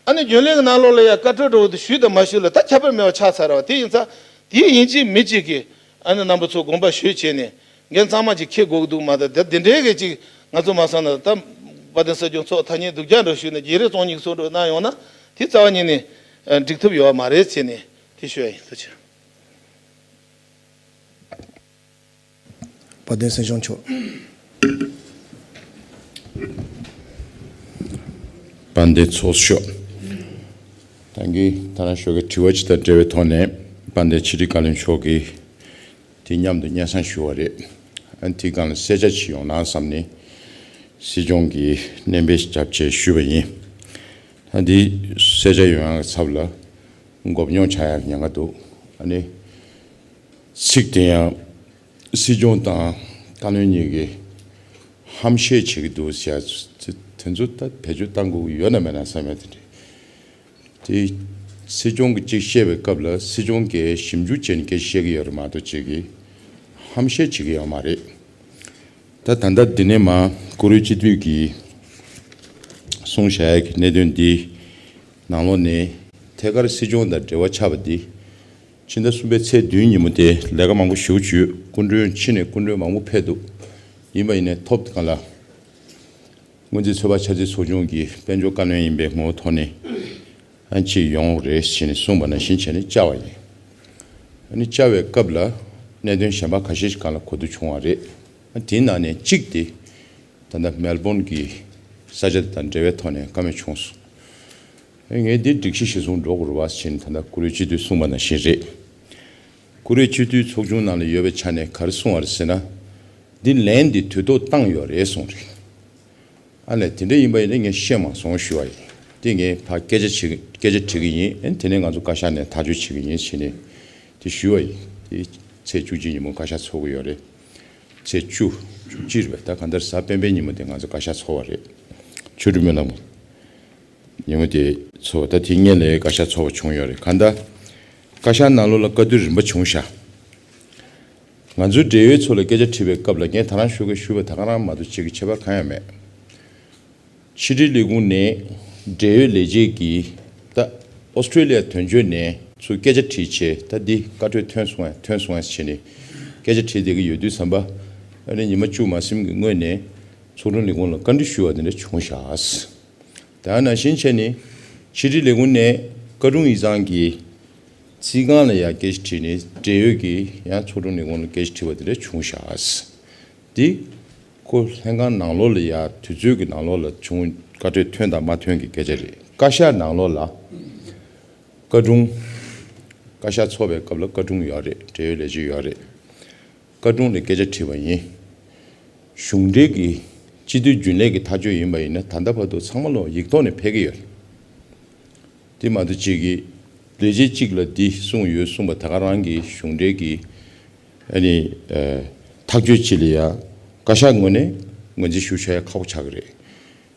ཨ་ནི་རྒྱུན་ལས་ཀྱི་ནང་ལོགས་ལ་ཡང་བཀའ་འཁྲོལ་འདྲ་བོ་དེ་ཞུས་དང་མ་ཞུས་ལ་ད་ཁྱད་པར་མེད་པ་ཆགས་ཚར་བ་དེ་ཡིན་ཙང་དེ་ཡིན་གཅིག་མིན་གཅིག་གིས་ཨ་ནི་རྣམ་པ་ཚོ་དགོངས་པ་ཞུས་བྱས་ནས་འགན་ཚང་མ་ཅིག་འཁྱེར་དགོས་ཀྱི་འདུག་མ་གཏོགས་ད་དེ་འདྲའི་གི་ཅིག་ང་ཚོ་མ་སོང་ན་ད་དཔལ་ལྡན་སྲིད་སྐྱོང་ཚོགས་ཐ་སྙད་སྡུག་ཅག་འདྲ་ཞུས་ནས་བརྗེ་རེས་བཙོང་སྙིང་བཟོ་འདྲ་གནང་ཡོང་ན་དེ་རྩ་བ་ཉིད་ནས་འགྲིག་ཐུབ་ཡོད་མ་རེད་ཟེར་ནས་དེ་ཞུ་ཡ་ཡིན། ཐུགས་རྗེ་ཆེ། དཔལ་ལྡན་སྲིད་སྐྱོང་མཆོག་དཔལ་ལྡན་ཚོགས་གཙོ་མཆོག་ད་གིན་ད་ནང་ཞོགས་ཀྱི་དྲི་བ་ཅིག་དང་འབྲེལ་བའི་ཐོག་ནས་དཔལ་ལྡན་ཕྱི་དྲིལ་བཀའ་བློན་མཆོག་གིས་དེ་མཉམ་དུ་སྙན་སེང་ཞུ་བ་རེད། ཨ་ནི་དེའི་སྒང་ལ་གསལ་ཆ་ཅིག་ཡོང་ན་བསམ་ནས་སྲིད་སྐྱོང་གིས་སྣོན་པ་ཞིག་བརྒྱབ་བྱས་ཞུས་པ་ཡིན། ད་འདི་གསལ་ཆ་ཡོང་ཡག་གི་ཚབ་ལ་མགོ་རྙོག་ཆགས་ཡག་ཉེན་ཁ་འདུག་ཨ་ནི་ཚིག་དེ་ཡང་། སྲིད་སྐྱོང་དང་བཀའ་བློན་གཉིས་ཀྱིས་ཧམ་བཤད་བྱེད་ཀྱི་འདུག་ཟེར་ཡ་དེ་ཚོ་ད་བེད་སྤྱོད་གཏང་དགོས་ཀྱི་ཡོད་ན་མེད་ན་བསམ་ཡ་དེ་འདྲ། དེ་སྲིད་སྐྱོང་གིས་གཅིག་བཤད་པའི་སྐབས་ལ་སྲིད་སྐྱོང་གིས་ཞིབ་འཇུག་བྱས་ནས་སྐད་ཆ་བཤད་ཀྱི་ཡོད་རེད་མ་གཏོགས་གཅིག་གིས་ཧམ་བཤད་བྱེད་ཀྱི་ཡོད་མ་རེད། ད་ད་ལྟ་འདི་ནས་མར་བཀུར་འོས་སྤྱི་འཐུས་ཀྱིས་གསུངས་བཞག་ཡ་གི་གནད་དོན་འདི་ནང་ལོགས་ནས་ཐད་ཀར་སྲིད་སྐྱོང་དང་འབྲེལ་བ་ཆགས་པ་འདི། ཕྱི་ཟླ་གསུམ་པའི་ཚེས་བདུན་ཉིན་མོ་དེ་ལས་ཀ་མང་པོ་ཞེ་པོ་ཅིག་ཡོད། སྐུ་མགྲོན་ཕྱི་ནས་སྐུ་མགྲོན་མང་པོ་ཕེབས་འདུག་ཡིན་པ་ཡིན་ནའི་ཐོབ་སྒང་ལ་ སྔོན་རྩིས་ཚོད་དཔག་འཆར་རྩིས་ཚོགས་ཆུང་གི་དཔལ་འབྱོར་བཀའ་བློན་ཡིན་པའི་ངོ་བོ་ཐོག་ནས་ཨ་ཅིག་ཡོང་རེད་ཞེས་ནས་གསུངས་པ་ནང་བཞིན་བྱས་ནས་བཅར་བ་ཡིན། ཨ་ནི་བཅར་བའི་སྐབས་ལ་གནད་དོན་གཞན་པ་ཁ་ཤས་ཤིག་སྒང་ལ་གོ་བསྡུར་བྱུང་བ་རེད། ཨ་དེའི་ནང་ནས་གཅིག་དེ་ད་ལྟ་མེལ་བོན་གྱི་ས་ཆ་དེ་དང་འབྲེལ་བའི་ཐོག་ནས་བཀའ་མོལ་བྱུང་སོང་། ཨ་ངས་འདི་སྒྲིག་གཞི་གཞིར་བཟུང་འགྲོ་དགོས་རེད་བ་ཞེས་ནས་ད་ལྟ་བཀུར་འོས་སྤྱི་འཐུས་གསུངས་པ་ནང་བཞིན་རེད། བཀུར་འོས་སྤྱི་འཐུས་ཚོགས་ཆུང་ནང་ལ་ཡོད་པའི་ཆ་ནས་ག་རེ་གསུངས་པ་རེད་ཟེར་ན། འདི་ལན་འདི་དུས་ཐོག་བཏང་ཡོད་རེད་གསུངས་རེད། ཨ་ལས་དེ་འདྲ་ཡིན་པ་ཡིན་ན་ངས་ཤེས་མ་སོང་ཞུ་བ་ཡིན། དེ་ངས་ཕར་སྐད་ཆ་བྱེད་སྐད་ཆ་དྲི་གི་ཡིན། ཨ་ནི་དེ་ནས་ང་ཚོ་བཀའ་ཤག་ནས་ཐག་གཅོད་བྱེད་ཀྱི་ཡིན་ཞེས་ནས་དེ་ཞུས་པ་ཡིན། དེ་ཚེས་བཅུ་གཅིག་ཉིན་མོ་བཀའ་ཤག་ཚོགས་ཀྱི་ཡོད་རེད། ཚེས་བཅུ། བཅུ་གཅིག་རེད་པས། ད་གང་ལྟར་གཟའ་སྤེན་པའི་ཉིན་མོ་དེ་ང་ཚོ་བཀའ་ཤག་ཚོགས་པ་རེད། ཆོས་སྒྲོན་སྨོན་ལམ་ཉིན་མོ་དེ་ཚོགས་པ། ད་དེ་སྔོན་ལ་བཀའ་ཤག་ཚོགས་པ་བྱུང་ཡོད་རེད། གང་ལྟར་བཀའ་ཤག་ནང་ལོགས་ལ་བཀའ་བསྡུར་རིམ་པ་བྱུང་ཤག་ང་ཚོའི་འབྲེལ་ཡོད་ཚོ་ལ་སྐད་ཆ་དྲིས་པའི་སྐབས་ལ་ངས་ད་རང་ཞུ་གི་ཞུས་པ་ད་ག་རང་མ་གཏོགས་ཅིག་གི་ཁྱད་པར་གང་ཡང་མེད། ཕྱི་དྲིལ་ལས་ཁུངས་ནས་འབྲེལ་ཡོད་ལས་བྱེད་ཀྱིས་ད་ཨོ་སི་ཀྲོ་ལི་ཡ་དོན་གཅོད་ནས་ཚུར་སྐད་ཆ་དྲིས་བྱས། ད་འདི་བཀའ་འཁྲོལ་ཐོན་སོང་ངས་ཐོན་སོང་ངས་བྱས་ནས་སྐད་ཆ་དྲིས་བསྡད་ཀྱི་ཡོད་དུས་ཙམ་པ། ཨ་ནི་ཉི་མ་བཅུ་མ་ཟིན་གྱི་སྔོན་ནས་ཚོགས་དྲུང་ལས་ཁུངས་ལ་བཀའ་འདྲི་ཞུ་བ་དེ་འདྲ་བྱུང་ཤག་ད་ནང་བཞིན་བྱས་ནས་ཕྱི་དྲིལ་ལས་ཁུངས་ནས་བཀའ་དྲུང་ཡིག་ཚང་གི་རྩིས་ཁང་ལ་ཡང་སྐད་ཆ་དྲིས་ནས་འབྲེལ་ཡོད་ཀྱིས་ཡང་ཚོགས་དྲུང་ལས་ཁུངས་ལ་སྐད་ཆ་དྲིས་པ་དེ་འདྲ་བྱུང་ཤག་འདི་ཁོ་ལྷན་ཁང་ནང་ལོགས་ལ་ཡང་དུས་ཚོད་ཀྱི་ནང་ལོགས་ལ་བྱུང་། བཀའ་འཁྲོལ་ཐོན་དང་མ་ཐོན་གྱི་སྐད་ཆ་རེད། བཀའ་ཤག་ནང་ལོགས་ལ་བཀའ་དྲུང་། བཀའ་ཤག་ཚོགས་པའི་སྐབས་ལ་བཀའ་དྲུང་ཡོད་རེད། འབྲེལ་ཡོད་ལས་བྱེད་ཡོད་རེད། བཀའ་དྲུང་ལ་སྐད་ཆ་དྲིས་པ་ཡིན། གཞུང་འབྲེལ་གྱི་སྤྱི་འཐུས་རྒྱུན་ལས་ཀྱི་ཐག་གཅོད་ཡིན་པ་ཡིན་ན་ད་ལྟ་བར་དུ་ཚང་མ་ལོ་ཡིག་ཐོག་ནས་ཕེབས་ཀྱི་ཡོད་རེད། དེ་མ་གཏོགས་ཅིག་གི་ལས་བྱེད་ཅིག་ལ་འདི་གསུངས་ཡོད་གསུངས་པ་ད་ག་རང་གི་གཞུང་འབྲེལ་གྱི་ཨ་ནི་ཐག་གཅོད་ཅིག་ལ་ཡ་བཀའ་ཤག་ངོས་ནས་ངོས་འཛིན་ཞུ་བྱ་ཡ་ཁག་པོ་ཆགས་ཀྱི་རེད།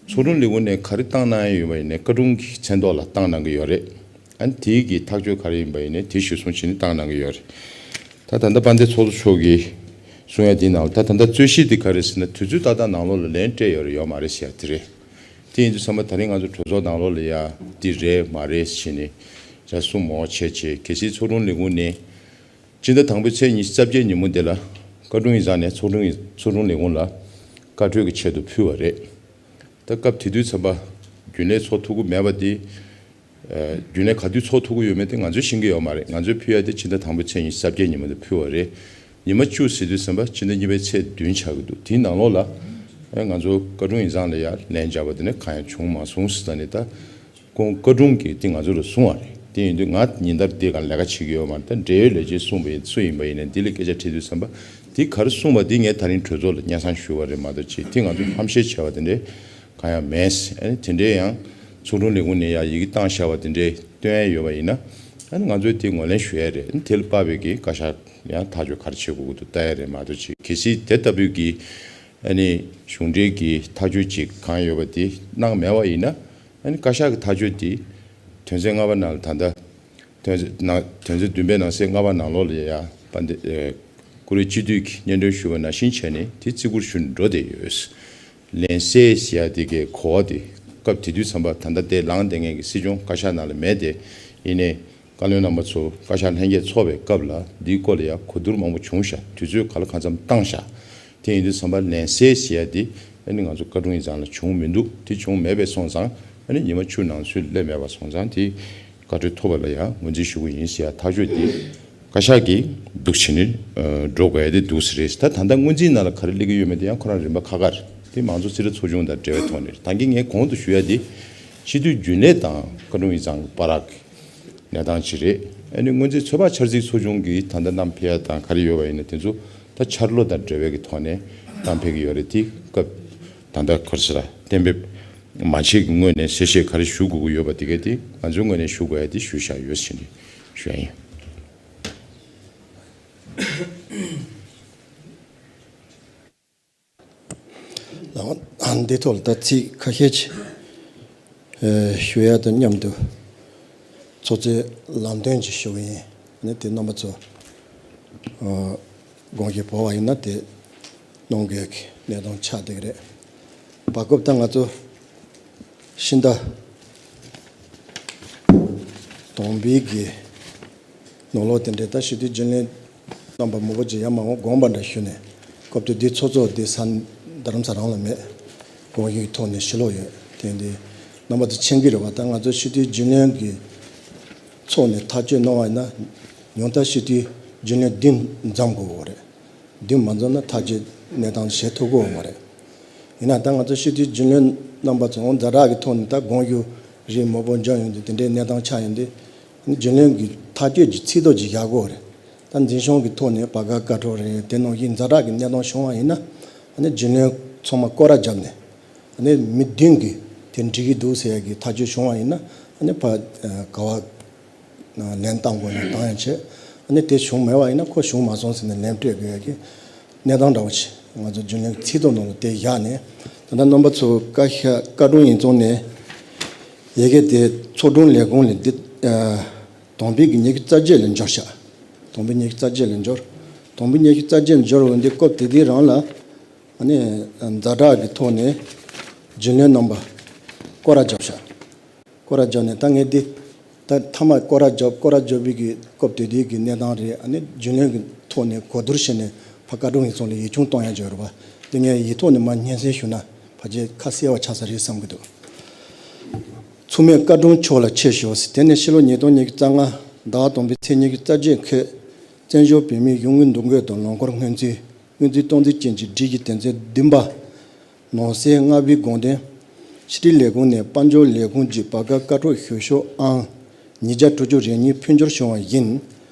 ཚོགས་དྲུང་ལས་ཁུངས་ནས་ག་རེ་བཏང་གནང་ཡ་ཡོད་པ་ཡིན་ནའི་བཀའ་དྲུང་གི་མཚན་ཐོག་ལ་བཏང་གནང་གི་ཡོད་རེད། ཨ་ནི་དེའི་གི་ཐག་གཅོད་ག་རེ་ཡིན་པ་ཡིན་ནའི་དེ་གཞིར་བཟུང་བྱས་ནས་བཏང་གནང་གི་ཡོད་རེད། ད་ད་ལྟ་དཔལ་ལྡན་ཚོགས་གཙོ་མཆོག་གིས་གསུང་ཡ་དེའི་ནང་ལ་ད་ད་ལྟ་རྩོད་གཞི་དེ་ག་རེ་ཟེར་ན་དུས་ཚོད་ཏག་ཏག་ནང་ལོགས་ལ་ལན་སྤྲད་ཡོད་རེད་ཡོད་མ་རེད་ཟེར་ཡ་དེ་རེད། དེ་ཡིན་དུས་ཙམ་པ་ད་རིང་ང་ཚོ་གྲོས་ཚོགས་ནང་ལོགས་ལ་ཡ་འདི་རེད་མ་རེད་ཟེར་ནས་ཇ་གསུང་མོ་བྱས་བྱས་གལ་སྲིད་ཚོགས་དྲུང་ལས་ཁུངས་ནས་སྤྱི་ཟླ་དང་པོའི་ཚེས་ཉི་ཤུ་རྩ་བརྒྱད་ཉིན་མོ་དེ་ལ་བཀའ་དྲུང་ཡིག་ཚང་ནས་ཚོགས་དྲུང་ཚོགས་དྲུང་ལས་ཁུངས་ལ་བཀའ་འཁྲོལ་གྱི་ཆེད་དུ་ཕུལ་བ་རེད། ད་སྐབས་དེ་དུས་ཙམ་པ་རྒྱུན་ལས་ཚོགས་ཐུབ་ཀྱི་མེད་པ་དེ། ཨ་རྒྱུན་ལས་ག་དུས་ཚོགས་ཐུབ་ཀྱི་ཡོད་མེད་དེ་ང་ཚོས་ཤེས་ཀྱི་ཡོད་མ་རེད། ང་ཚོས་ཕུལ་ཡ་དེ་ཕྱི་ཟླ་དང་པོའི་ཚེས་ཉི་ཤུ་རྩ་བརྒྱད་ཉིན་མོ་དེ་ཕུལ་བ་རེད། ཉི་མ་བཅུ་ཟེར་དུས་ཙམ་པ་ཕྱི་ཟླ་གཉིས་པའི་ཚེས་བདུན་ཆགས་ཀྱི་འདུག་དེའི་ནང་ལོགས་ལ་ཨ་ང་ཚོ་བཀའ་དྲུང་ཡིག་ཚང་ལ་ཡ་ལན་བརྒྱབ་པ་དེ་ནས་གང་ཡང་བྱུང་མ་སོང་ཟེར་ད་ནས་ད་ཁོང་བཀའ་དྲུང་གིས་དེ་ང་ཚོ་ལ་གསུངས་པ་རེད། དེ་ཡིན་དུས་ང་ཉིན་ལྟར་འདི་ག་ལས་ཀ་བྱེད་ཀྱི་ཡོད་མ་རེད། ད་འབྲེལ་ཡོད་ལས་བྱེད་གསུངས་པ་ཡིན་སུ་ཡིན་པ་ཡིན་ནའི་འདི་ལ་སྐད་ཆ་དྲིས་དུས་ཙམ་པ་དེ་ག་རེ་གསུངས་པ་དེ་ངས་ད་རིང་གྲོས་ཚོགས་ལ་སྙན་སེང་ཞུ་བ་རེད་མ་གཏོགས་ཅིག་དེ་ང་ཚོ་ཧམ་བཤད་བྱས་པ་དེ་འདྲའི་གང་ཡང་མེད། ཨ་ནི་དེ་འདྲའི་ཡང་ཚོགས་དྲུང་ལས་ཁུངས་ནས་ཡང་ཡི་གེ་བཏང་བཞག་པ་དེ་འདྲའི་སྟོན་ཡ་ཡོད་པ་ཡིན་ན་ཨ་ནི་ང་ཚོས་དེ་ངོས་ལེན་ཞུ་ཡ་རེད། ཨ་ནི་དེ་ལ་དཔག་པའི་གི་བཀའ་ཤག་ཡང་ཐག་གཅོད་ག་རེ་བྱེད་དགོས་ཀྱི་འདུག་ལྟ་ཡ་རེད་མ་གཏོགས་ཅིག་གལ་སྲིད་དེ་ལྟ་བུའི་གི་ཨ་ནི་གཞུང་འབྲེལ་གྱི་ཐག་གཅོད་ཅིག་གང་ཡོད་པ་དེ་གནང་མེད་པ་ཡིན་ན་ཨ་ནི་བཀའ་ཤག་གི་ཐག་གཅོད་དེ་དོན་ཚན་ལྔ་པ་ནང་ལ་ད་ལྟ་དོན་ཚན་ནང་དོན་ཚན་བདུན་པའི་ནང་གསེས་ལྔ་པ་ནང་ལོགས་ལ་ཡ་དཔལ་ལྡན་ཨེ་བཀུར་འོས་སྤྱི་འཐུས་ཀྱིས་སྙན་སྒྲོན་ཞུས་པ་ནང་བཞིན་བྱས་ནས་དེ་བརྩི་བཀུར་ཞུ་འགྲོ་བསྡད་ཡོད། ལན་གསལ་ཟེར་ཡ་དེ་གའི་གོ་བ་དེ་སྐབས་དེ་དུས་ཙམ་པ་ད་ལྟ་དེ་ལངས་བསྡད་མཁན་གྱི་སྲིད་སྐྱོང་བཀའ་ཤག་ནང་ལ་མེད་དེ། ཡིན་ནའི་བཀའ་བློན་རྣམ་པ་ཚོ་བཀའ་ཤག་ལྷན་རྒྱས་ཚོགས་པའི་སྐབས་ལ་འདིའི་སྐོར་ལ་ཡང་གོ་བསྡུར་མང་པོ་བྱུང་ཤག་དུས་ཚོད་ག་ལ་གང་འཚམ་བཏང་ཤག་དེ་ཡིན་དུས་ཙམ་པ་ལན་གསལ་ཟེར་ཡ་དེ་ཨ་ནི་ང་ཚོ་བཀའ་དྲུང་ཡིག་ཚང་ལ་བྱུང་མི་འདུག་དེ་བྱུང་མེད་པའི་སོང་ཙང་ཨ་ནི་ཉི་མ་བཅུ་ནང་ཚུད་སླེབས་མེད་པ་སོང་ཙང་དེ་བཀའ་འཁྲོལ་ཐོབ་པ་ལ་ཡང་ངོས་འཛིན་ཞུ་གི་ཡིན་ཟེར་ཡ་ཐག་གཅོད་དེ། བཀའ་ཤག་གིས་འདུག་བྱས་ནས་ཨ་འགྲོ་དགོས་ཡ་དེ་འདུག་ས་རེད། ད་ད་ལྟ་སྔོན་རྩིས་ནང་ལ་ག་རེ་སླེབས་ཀྱི་ཡོད་མེད་དེ་ཡང་ཁོ་རང་རིམ་པ་ཁག་ཁག་རེད། དེ་མང་གཙོ་རྩིས་ཁྲ་ཚོགས་ཆུང་དང་འབྲེལ་བའི་ཐོག་ནས་རེད། ད་གིན་ངས་གོང་དུ་ཞུ་ཡ་དེ་སྤྱི་འཐུས་རྒྱུན་ལས་དང་བཀའ་དྲུང་ཡིག་ཚང་གི་བར་གྱི་གནས་སྟངས་ཅིག་རེད། ཨ་ནི་སྔོན་རྩིས་ཚོད་དཔག་འཆར་རྩིས་ཚོགས་ཆུང་གིས་ད་ལྟ་བསྣམས་ཕེབས་ཡ་དང་ག་རེ་ཡོད་པ་ཡིན་ན་དེ་ཚོ་ད་འཆར་ལོ་དང་འབྲེལ་བའི་གི་ཐོག་ནས་བསྣམས་ཕེབས་ཀྱི་ཡོད་རེད། དེ་སྐབས་ད་ལྟ་ག་རེ་ཟེར་གཏན་འབེབས་མ་བྱས་ཀྱི་སྔོན་ནས་གསལ་བཤད་ག་རེ་ཞུ་དགོས་ཀྱི་ཡོད་པ་དེ་གས་དེ་ང་ཚོའི་ངོས་ནས་ཞུ་དགོས་ཡ་དེ་ཞུས་བཞག་ཡོད་ཟེར་ནས་ཞུ་ཡ་ཡིན། ལགས་འདི་ཐོག་ལ་ད་ཚིག་ཁ་ཤས་ཅིག་ཨེ་ཞུ་ཡ་དང་མཉམ་དུ་ཚོགས་གཙོའི་ལམ་སྟོན་ཅིག་ཞུ་གི་ཡིན། ཨ་ནི་དེ་རྣམ་པ་ཚོ་ཨ་དགོངས་ཀྱི་འབོར་བ་ཡིན་ན་དེ་གནང་དགོས་ཀྱི་གནས་སྟངས་ཆགས་བསྡད་ཀྱི་རེད། བར་སྐབས་ད་ང་ཚོ་ཕྱི་ཟླ་དང་པོའི་གི་ནང་ལོགས་དེ་འདྲའི་ད་སྤྱི་འཐུས་རྒྱུན་ལས་རྣམ་པ་མང་པོ་ཅིག་ཡར་མར་དགོངས་པ་འདྲ་ཞུས་ནས་སྐབས་དེ་དུས་ཚོགས་གཙོ་དེ་ས་རྡ་རམ་ས་རང་ལ་མེད། དགོངས་ཡིག་ཐོག་ནས་ཞུ་ལོག་ཡོད། དེ་འདི་རྣམ་པ་ཚོ་མཁྱེན་གྱི་རེད་བ། ད་ང་ཚོ་སྤྱི་འཐུས་རྒྱུན་ལས་ཀྱི་ཚོགས་ནས་ཐག་གཅོད་གནང་བ་ཡིན་ན། ཉུང་མཐའ་སྤྱི་འཐུས་རྒྱུན་ལས་བདུན་འཛོམས་དགོས་ཀྱི་རེད། བདུན་མ་འཛོམས་ན་ཐག་གཅོད་གནས་སྟངས་བྱེད་ཐུབ་ཀྱི་ཡོད་མ་རེད། ཡིན་ན་ད་ང་ཚོ་སྤྱི་འཐུས་རྒྱུན་ལས་རྣམ་པ་ཚོ་ཛ་དྲག་གི་ཐོག་ནས་ད་དགོངས་ཞུ་རེ་མང་པོ་འབྱོར་ཡོང་དུས་དེ་འདྲའི་གནས་སྟངས་ཆགས་ཡོང་དུས། རྒྱུན་ལས་ཀྱི་ཐག་གཅོད་ཀྱི་ཚིག་ཐོ་ཅིག་བཞག་དགོས་རེད། ད་འཛིན་སྐྱོང་གི་ཐོག་ནས་བར་བརྒལ་བཀའ་འཁྲོལ་རེད། དེ་ནང་བཞིན་ཛ་དྲག་གི་གནས་སྟངས་བྱུང་བ་ཡིན་ན། ཨ་ནི་རྒྱུན་ལས་ཚང་མ་སྐོར་ར་བརྒྱབ་ནས། ཨ་ནི་མི་བདུན་གྱིས་དེ་འགྲིག་གི་འདུག་ཟེར་ཡ་གི་ཐག་གཅོད་བྱུང་བ་ཡིན་ན། ཨ་ནི་ཕ་ག་བ་ལན་བཏང་དགོས་ན་བཏང་ཡ་བྱེད། ཨ་ནི་དེ་བྱུང་མེད་པ་ཡིན་ན་ཁོ་བྱུང་མ་སོང་ཟེར་ནས་ལན་སྤྲད་དགོས་ཡ་གི་གནས་སྟངས་འདྲ་བོ་ཞིག་ང་ཚོ་རྒྱུན་ལས་ཚིག་ཐོ་ནང་ལ་དེ་བཞག་ནས། ད་ལྟ་རྣམ་པ་ཚོ་བཀའ་ཤག་བཀའ་དྲུང་ཡིག་ཚང་ནས་ཡི་གེ་དེ་ཚོགས་དྲུང་ལས་ཁུངས་ལ་འདི། ཨ། དང་པོའི་གི་ཉི་ཤུ་རྩ་བརྒྱད་ལ་འབྱོར་ཤག་དང་པོའི་ཉི་ཤུ་རྩ་བརྒྱད་ལ་འབྱོར། དང་པོའི་ཉི་ཤུ་རྩ་བརྒྱད་ལ་འབྱོར་བ་འདི་སྐབས་དེ་དུས་རང་ལ། ཨ་ནི་ཛ་དྲག་གི་ཐོག་ནས་རྒྱུན་ལས་རྣམ་པ་སྐོར་ར་བརྒྱབ་ཤག་སྐོར་ར་བརྒྱབ་ནས་ད་ངས་འདི། ད་མཐའ་མ་སྐོར་ར་བརྒྱབ། སྐོར་ར་བརྒྱབ་པའི་གི་སྐབས་དེ་དུས་ཀྱི་གནས་སྟངས་རེད། ཨ་ནི་རྒྱུན་ལས་ཀྱི་ཐོག་ནས་གོ་བསྡུར་བྱས་ནས་ཕ་བཀའ་དྲུང་ཡིག་ཚང་ལ་ཡིག་ཆུང་གཏོང་ཡ་ཅིག་ཡོད་རེད་པ། འདི་ངས་ཡིག་ཐོག་ནས་མར་སྙན་སེང་ཞུ་ན་ཕལ་ཆེར་ཁ་གསལ་བ་ཆགས་ས་རེད་བསམ་གྱི་འདུག་མཚུངས་མེད་བཀའ་དྲུང་མཆོག་ལ་ཆེད་ཞུ། དེ་ནས་ཕྱི་ལོ་ཉིས་སྟོང་ཉི་ཤུ་རྩ་ལྔ་ཟླ་བ་དང་པོའི་ཚེས་ཉི་ཤུ་རྩ་བརྒྱད་ཁོད། བཙན་བྱོལ་བོད་མིའི་གཞུང་གི་འདུ་འགོད་དང་ལམ་སྐོར་སྔོན་རྩིས། སྔོན་རྩིས་སྟངས་འཛིན་ཅན་གྱི་སྒྲིག་གཞི་དོན་ཚན་བདུན་པ། ནང་གསེས་ལྔ་པའི་དགོངས་དོན། ཕྱི་དྲིལ་ལས་ཁུངས་ནས་དཔལ་འབྱོར་ལས་ཁུངས་ཀྱི་བར་བརྒལ་བཀའ་འཁྲོལ་ཞུ་ཕྱོགས་ཨང་ཉིས་བརྒྱ་དྲུག་ཅུ་རེ་གཉིས་ཕུལ་འབྱོར་བྱུང་བ་ཡིན།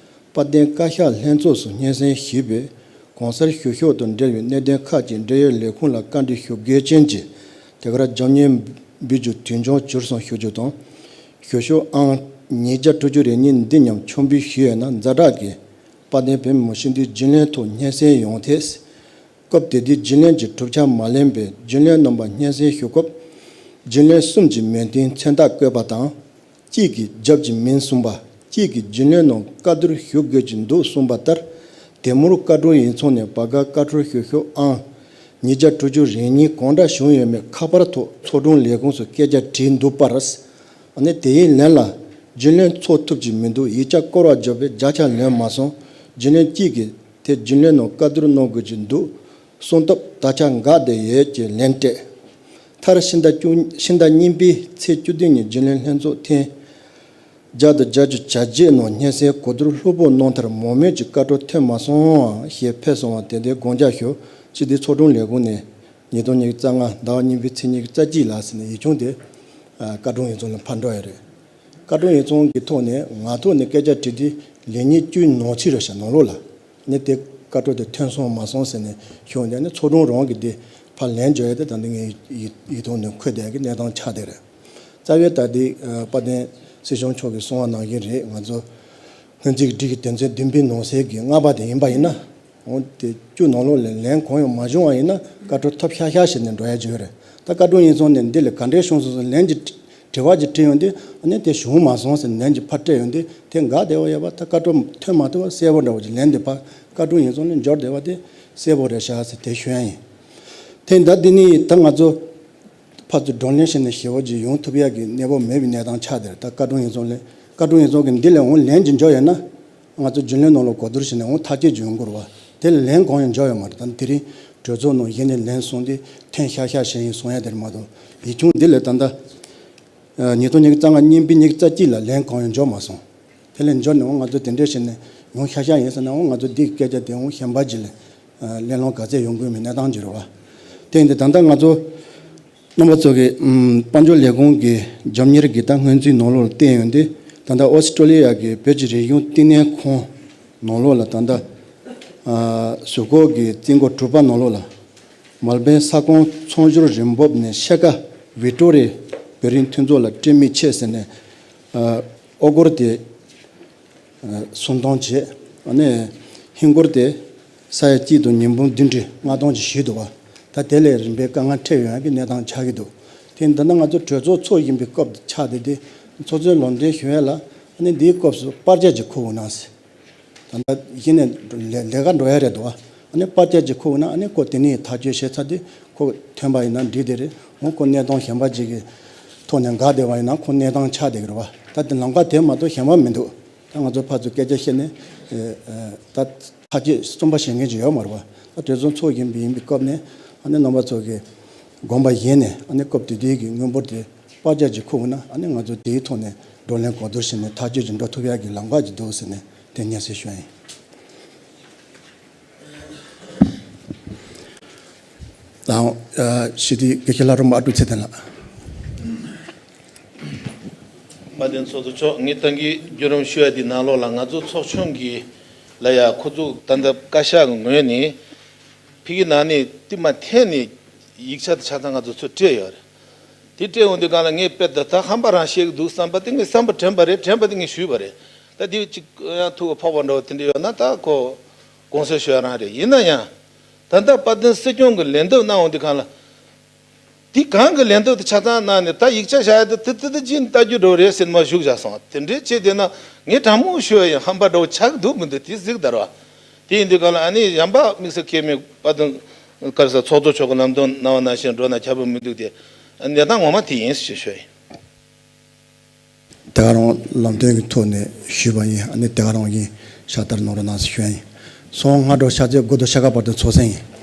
དཔལ་ལྡན་བཀའ་ཤག་ལྷན་ཚོགས་སུ་སྙན་སེང་ཞུས་པའི་གོང་གསལ་ཞུ་ཕྱོགས་དང་འབྲེལ་བའི་གནད་དོན་ཁག་ཅིག་འབྲེལ་ཡོད་ལས་ཁུངས་ལ་བཀའ་འདྲི་ཞུ་དགོས་ཅན་གྱི་དེ་གར་རྒྱབ་གཉེར་འབུལ་རྒྱུ་དུས་འགྱངས་གྱུར་སོང་ཞུ་རྒྱུ་དང་། ཞུ་ཕྱོགས་ཨང་ཉིས་བརྒྱ་དྲུག་ཅུ་རེ་གཉིས་འདི་མཉམ་ཆོག་འབུལ་ཞུས་ཡོད་ན་ཛ་དྲག་གིས་དཔལ་ལྡན་བོད་མི་མང་སྤྱི་འཐུས་རྒྱུན་ལས་ཐོག་སྙན་སེང་ཡོང་ཐད། སྐབས་དེ་དུས་རྒྱུན་ལས་ཀྱི་གྲུབ་ཆ་མ་ལེན་པའི་རྒྱུན་ལས་རྣམ་པ་སྙན་སེང་ཞུ་སྐབས། རྒྱུན་ལས་གསུམ་གྱི་མོས་མཐུན་མཚན་རྟགས་བཀོད་པ་དང་། གཅིག་གིས་རྒྱབ་ཀྱི་མིང་གསུངས་པ། གཅིག་གིས་རྒྱུན་ལས་ནང་བཀའ་བསྡུར་ཞུ་དགོས་ཀྱི་འདུག་གསུངས་པ་ལྟར། དེ་མུར་བཀའ་དྲུང་ཡིག་ཚང་ནས་བར་བརྒལ་བཀའ་འཁྲོལ་ཞུ་ཕྱོགས་ཨང་ཉིས་བརྒྱ་དྲུག་ཅུ་རེ་གཉིས་གང་འདྲ་བྱུང་ཡོད་མེད་ཁ་པར་ཐོག་ཚོགས་དྲུང་ལས་ཁུངས་སུ་སྐད་ཆ་དྲིས་འདུག་པར། ཨ་ནི་དེའི་ལན་ལ། རྒྱུན་ལས་འཚོགས་ཐུབ་ཀྱི་མི་འདུག་ཡིག་ཆ་བསྐུར་བ་བརྒྱབ་པས་བརྒྱ་ཆ་ལོན་མ་སོང་། རྒྱུན་ལས་གཅིག་གིས་དེ་རྒྱུན་ལས་ནང་བཀའ་བསྡུར་གནང་དགོས་ཀྱི་འདུག་གསུང་སྟབས་ད་ཆ་འགག་བསྡད་ཡོད་ཅེས་ལན་སྤྲད། མཐར་ཕྱི་ཟླ་བཅུ། ཕྱི་ཟླ་གཉིས་པའི་ཚེས་བཅུ་བདུན་ཉིན་རྒྱུན་ལས་ལྷན་ཚོགས་ཐེངས་བརྒྱ་དང་བརྒྱད་ཅུ་གྱ་བརྒྱད་ནང་སྙན་སེང་གོ་བསྡུར་ལྷུག་པོ་གནང་མཐར་མང་མོས་ཀྱི་བཀའ་འཁྲོལ་ཐོན་མ་སོང་ཞེས་ཕེབས་སོང་བ་དེ་འདྲའི་དགོངས་འཇགས་ཞུ། སྤྱི་འཐུས་ཚོགས་དྲུང་ལས་ཁུངས་ནས་ཉིས་སྟོང་ཉི་ཤུ་རྩ་ལྔ་ཟླ་བ་གཉིས་པའི་ཚེས་ཉི་ཤུ་རྩ་གཅིག་ལ་ཟེར་ནས་ཡིག་ཆུང་དེ་བཀའ་དྲུང་ཡིག་ཚང་ལ་ཕར་འགྲོ་ཡ་རེད། བཀའ་དྲུང་ཡིག་ཚང་གི་ཐོག་ནས་ང་ཐོག་ནས་སྐད་ཆ་དྲིས་དུས་ལས་ཉིན་བཅུའི་ནང་ཚུད་རེད་ཤག་ནང་ལོགས་ལ། ནི་དེ་བཀའ་འཁྲོལ་དེ་ཐོན་སོང་མ་སོང་ཟེར་ནས་ཞུ་འདི་ནི་ཚོགས་དྲུང་རང་གི་དེ་ཕར་ལན་འཇོག་ཡ་དེ་ད་འདི་ངས་ཡིག་ཡིག་ཐོག་ནས་འཁོད་བསྡད་ཀྱི་གནས་སྟངས་ཆགས་བསྡད་རེད། རྩ་བའི་ད་དེ་དཔལ་ལྡན་སྲིད་སྐྱོང་མཆོག་གིས་གསུངས་པ་ནང་བཞིན་རེད། ང་ཚོ་སྔོན་རྩིས་ཀྱི་སྒྲིག་གཞི་དོན་ཚན་བདུན་པའི་ནང་གསེས་ཀྱི་ལྔ་པ་དེ་ཡིན་པ་ཡིན་ན། འོ་དེ་བཅུ་ནང་ལོགས་ལ་ལན་གང་ཡང་མ་བྱུང་བ་ཡིན་ན་བཀའ་འཁྲོལ་ཐོབ་ཤག་ཤག་བྱས་ནས་འགྲོ་ཡ་ཅིག་ཡོད་རེད། ད་བཀའ་དྲུང་ཡིག་ཚང་ནས་འདི་ལ་ག་འདྲས་བྱུང་སོང་ཟེར་ལན་གྱི་དྲི་བ་ཅིག་དྲིས་ཡོང་དུས་ཨ་ནི་དེ་བྱུང་མ་སོང་ཟེར་ལན་གྱི་ཕར་སྤྲད་ཡོང་དུས་དེ་འགག་བསྡད་པ་ཡོད་པ། ད་བཀའ་འཁྲོལ་ཐོན་མ་ཐུབ་པ་གསལ་པོ་འདྲ་བོ་ཅིག་ལན་དེ་ཕར་བཀའ་དྲུང་ཡིག་ཚང་ནས་འབྱོར་བསྡད་པ་དེ་གསལ་པོ་རེད་ཤག་ཟེར་དེ་ཞུ་ཡ་ཡིན། དེ་ད་འདི་ནི་ད་ང་ཚོ་ཕར་ཚུར་བགྲོ་གླེང་བྱས་ནས་ཞེ་པོ་ཅིག་ཡོང་ཐུབ་ཡ་གི་གནས་བབ་མེད་པའི་གནས་སྟངས་ཆགས་བསྡད་རེད། ད་བཀའ་དྲུང་ཡིག་ཚང་ལ་བཀའ་དྲུང་ཡིག་ཚང་གི་འདི་ལས་འོང་ལན་ཅིག་འབྱོར་ཡོད་ན། ང་ཚོ་རྒྱུན་ལས་ནང་ལ་གོ་བསྡུར་བྱས་ནས་འོང་ཐག་གཅོད་ཅིག་ཡོང་དགོས་རེད་བ། དེ་ལ་ལན་གང་ཡང་འབྱོར་ཡོད་མ་རེད། ད་དེ་རིང་གྲོས་ཚོགས་ནང་གཞི་ནས་ལན་གསུངས་ཏེ་ཐོན་ཤག་ཤག་བྱས་ཡིན་གསུང་ཡ་དེ་རེད་མ་གཏོགས་ཡིག་ཆུང་འདི་ལ་ད་ལྟ་ཉིས་སྟོང་ཉི་ཤུ་རྩ་ལྔ་གཉིས་པའི་ཉི་ཤུ་རྩ་གཅིག་ལ་ལན་གང་ཡང་འབྱོར་མ་སོང་། དེ་ལས་འབྱོར་ནས་འོང་ང་ཚོ་དེ་འདྲས་བྱས་ནས་ཡོང་ཤག་ཤག་ཡིན་ཟེར་ན་འོང་ང་ཚོ་འདི་སྐད་ཆ་དེ་འོང་གཞན་པ་ཅིག་ལ་གླེང་སློང་ག་ཚད་ཡོང་དགོས་མིན་གནས་སྟངས་ཅིག་རེད་བ། དེ་ཡིན་དུས་ད་ལྟ་ང་ཚོ་རྣམ་པ་ཚོ་གི་ཨམ་དཔལ་འབྱོར་ལས་ཁུངས་ཀྱི་རྒྱབ་གཉེར་གྱི་ད་སྔོན་རྩིས་ནང་ལོགས་ལ་བལྟས་ཡོང་དུས་ད་ལྟ་ཨོ་སི་ཀྲོ་ལི་ཡ་གི་བོད་ཀྱི་རིག་གཞུང་བསྟི་གནས་ཁང་ནང་ལོགས་ལ་ད་ལྟ་ཨ་གཟུགས་སྐོར་གྱི་རྩིས་འགོ་དྲུག་པ་ནང་ལོགས་ལ་མལ་བོན་ས་ཁོངས་ཚོང་སྒྱུར་རིམ་སྤོབས་ནས་ཤ་ཀ་བི་ཀྲོ་རི་བོད་རིགས་མཐུན་ཚོགས་ལ་སྤྲད་མི་ཆེད་ཟེར་ནས་ཨ་ཨོ་སྒོར་དེ། སུམ་སྟོང་བྱས། ཨ་ནི་ཧིན་སྒོར་དེ་ས་ཡ་གཅིག་དང་ཉིས་འབུམ་བདུན་ཁྲི་ལྔ་སྟོང་ཅིག་བཞུས་འདུག་བ། ད་དེ་ལས་རིམ་པས་དཀའ་ངལ་འཕྲད་ཡོང་ཡ་གི་གནས་སྟངས་ཆགས་ཀྱི་འདུག་དེ་འདི་ན་ང་ཚོ་གྲོས་ཚོགས་ཚོགས་བཞིན་པའི་སྐབས་ཆགས་བསྡད་དེ་ཚོགས་གཙོས་ལམ་སྟོན་ཞུ་ཡ་ལ་ཨ་ནི་འདིའི་སྐབས་སུ་པར་ཆས་ཅིག་ཁུར་འོང་གནང་ཟེར། ད་ལྟ་གཞི་ནས་ལས་ལས་ཀ་འགྲོ་ཡ་རེད་འདུག་བ། ཨ་ནི་པར་ཆས་ཅིག་ཁུར་འོང་ན་ཨ་ནི་ཁོ་དེ་ནས་ཐག་གཅོད་བྱས་ཚར་དུས་ཁོ་ཐོན་པ་ཡིན་ན་འགྲིག་དེ་རེད། འོ་ཁོ་གནས་སྟངས་གཞན་པ་ཅིག་གི་ཐོག་ནས་འགག་བསྡད་པ་ཡིན་ན་ཁོ་གནས་སྟངས་ཆགས་བསྡད་ཀྱི་རེད་བ། ད་དེ་ལམ་ཁ་དེ་མ་གཏོགས་གཞན་པ་མི་འདུག་ད་ང་ཚོ་ཕར་ཚུར་སྐད་ཆ་བཤད་ནས་ཨེ་ཨེ་ད་ཐག་གཅོད་གསུམ་པ་བྱེད་མཁན་ཅིག་ཡོད་མ་རེད་བ། ད་གྲོས་ཚོགས་ཚོགས་བཞིན་པའི་ཡིན་པའི་སྐབས་ནས་ཨ་ནི་རྣམ་པ་ཚོ་གི་ དགོངས་པ་བཞེས་ནས་ཨ་ནི་སྐབས་དེ་དུས་ཀྱི་དངུལ་འབོར་དེ་དཔལ་འབྱོར་གྱི་ཁུར་ན་ཨ་ནི་ང་ཚོ་དེའི་ཐོག་ནས་བགྲོ་གླེང་གོ་བསྡུར་བྱས་ནས་ཐག་གཅོད་ཅིག་འགྲོ་ཐུབ་ཡག་གི་ལམ་ཁ་ཅིག་འདུག་ཟེར་ནས་དེ་སྙན་སེང་ཞུ་ཡ་ཡིན། དང་། ཞི་བདེའི་དགེ་བཤེས་ལྷ་རམས་པ་ཨ་ཀྲུག་ཚེ་བརྟན་ལགས། དཔལ་ལྡན་ཚོགས་གཙོ་མཆོག་ངས་ད་གིན་བརྒྱུད་རིམ་ཞུ་ཡ་དེའི་ནང་ལོགས་ལ་ང་ཚོ་ཚོགས་ཆུང་གི་ལ་ཡ་ཁོ་ཚོ་ད་ལྟ་བཀའ་ཤག་གི་ངོས་ནས་ཕ་གི་ནང་ནས་ཏི་མ་འཐེན་ནས་ཡིག་ཆ་དེ་ཆ་ཚང་ང་ཚོ་ཚུར་སྤྲད་ཡོད་རེད། དེ་སྤྲད་འོང་དུས་སྒང་ལ་ངས་དཔེ་ད་ད་ཧམ་པ་རང་བཤད་གི་འདུག་བསམ་པ་དེ་ངས་བསམ་པ་དྲན་པ་རེད། དྲན་པ་དེ་ངས་ཞུས་པ་རེད། ད་དེ་ཅིག་ཡང་ཐུགས་ཕོག་པ་འདྲ་བོ་དེ་འདྲ་ཡོད་ན་ད་ཁོ་དགོངས་སེལ་ཞུ་ཡ་རང་རེད། ཡིན་ན་ཡང་ད་ལྟ་དཔལ་ལྡན་སྲིད་སྐྱོང་གི་ལན་འདེབས་གནང་འོང་དུས་སྒང་ལ། དེ་གང་གི་ལན་འདེབས་དེ་ཆ་ཚང་གནང་ནས་ད་ཡིག་ཆ་བཞག་ཡ་དེ་དེ་དེ་དེ་ཅིག་ལྟ་རྒྱུ་འགྲོ་རེད་ཟེར་མ་བཞུགས་བཞག་སོང་། དེ་འདྲའི་ཆེད་དེ་ན་ངས་དྲང་མོ་ཞུ་ཡ་ཡིན། ཧམ་པ་འདྲ་བོ་ཆགས་འདུག་མི་འདུག་དེ་གཟིགས་དར་བ། དེ་ཡིན་དུས་ག་ལ་ཨ་ནི་གཞན་པ་དམིགས་བསལ་མཁས་མི་དཔལ་ལྡན་ག་རེ་ཟེར་ཚོགས་གཙོ་མཆོག་གི་ལམ་སྟོན་གནང་བ་ནང་བཞིན་འགྲོ་ན་ཁྱད་པར་མི་འདུག་སྟེ། གནས་སྟངས་ངོ་མ་དེ་ཡིན་ཞེས་ཞུ་ཡ་ཡིན། དེ་ག་རང་ལམ་སྟོན་གྱི་ཐོག་ནས་ཞུས་པ་ཡིན། ཨ་ནི་དེ་ག་རང་གིས་ཤ་སྟག་གནང་རོགས་གནང་ཞེས་ཞུ་ཡ་ཡིན། སོང་སྔ་དྲོ་ཕྱག་ཚོད་དགུ་དང་ཕྱེད་ཀ་བར་དུ་ཚོགས་གསོག་ཡིན།